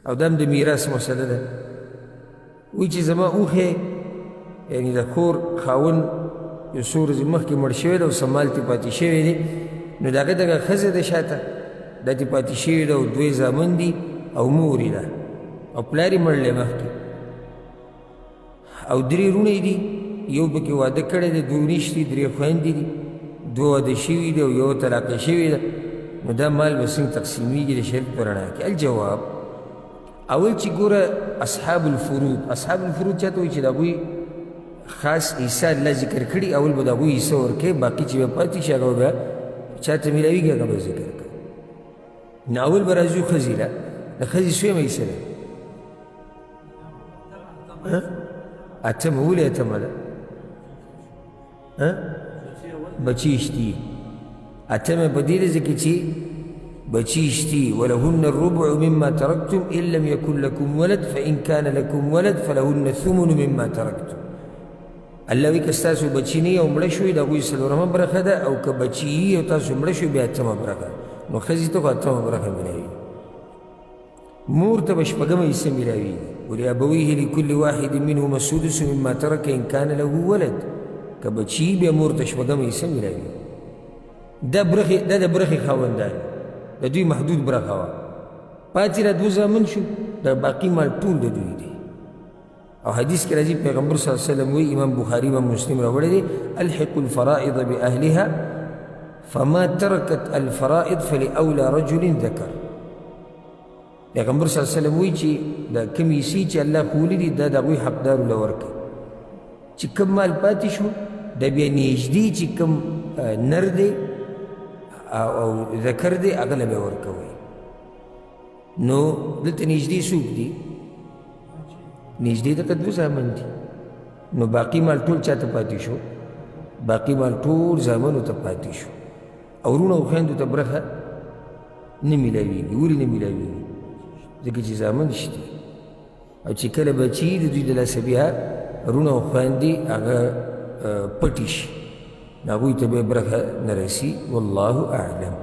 او دا هم د میراث مسله ده. وایي چې زما اوښی، یعنې د کور خاوند یو څو ورځې مخکې مړ شوی دی او څه مال ترې پاتې شوی دی، نو د هغه دغه ښځه ده شاته دا ترې پاتې شوې ده او دوی زامن دي او مور یې ده او پلار یې مړ دی مخکې، او درې وروڼه یې دي، یو پکې واده کړی دی، دوه نشتي، درې خویندې دي، دوه واده شوي دي او یوه طلاقه شوې ده. نو دا مال به څنګه تقسیمیږي د شریعت په رڼا کې؟ الجواب، اول چې ګوره اصحاب الفروض، اصحاب الفروض چاته وایي؟ چې د هغوی خاص حصه الله ذکر کړي، اول به د هغوی حصه ورکوي، باقي چې به پاتې شي هغه به چاته میلاویږي هغه به ذکر کوي. نو اول به راځو ښځې له، د ښځې څویمه حصه ده؟ اتمه. ولې اتمه ده؟ بچی شتي. اتمه په دې ځکه چې بچی شتي. ولهن الربع مما ترکتم ان لم يكن لكم ولد فإن كان لكم ولد فلهن الثمن مما ترکتم. الله وایي که ستاسو بچي نه او مړه شوي د هغوی څلورمه برخه ده، او که بچي یي او تاسو مړه شوي بیا اتمه برخه. نو ښځې ته خو اتمه برخه ملاوي، مور ته به شپږمه حصه ملاویږي. ولأبويه لكل واحد منهما السدس مما ترك إن كان له ولد. که بچي بیا مور ته شپږمه حصه ملاویږي. دا برخې، دا د برخې خاوندان، د دوی محدود برخه وه. پاتې را دوه زامن شو، دا باقي مال ټول د دوی دی. او حدیث کې راځي پیغمبر صلی الله علیه وسلم وایي، امام بخاري امام مسلم راوړی دی، الحق الفرائض بأهلها فما ترکت الفرائض فلأولى رجل ذکر. پیغمبر صلی الله علیه وسلم وایي چې دا کومې حصې چې الله ښوولي دي دا د هغوی حقدارو له ورکړي، چې کوم مال پاتې شو دا بیا نږدې چې کوم نر دی او ذکر دی هغه له به ورکوي. نو دلته نږدې څوک دي؟ نږدې دلته دوه زامن دي. نو باقي مال ټول چاته پاتې شو؟ باقي مال ټول زامنو ته پاتې شو، او وروڼو او خویندو ته برخه نه میلاویږي. ولې نه میلاویږي؟ ځکه چې زامن شته، او چې کله بچي د دوی د لاسه بیا وروڼه او خویندې هغه پټې شي، نو هغوی ته بیا برخه نه رسي. والله اعلم.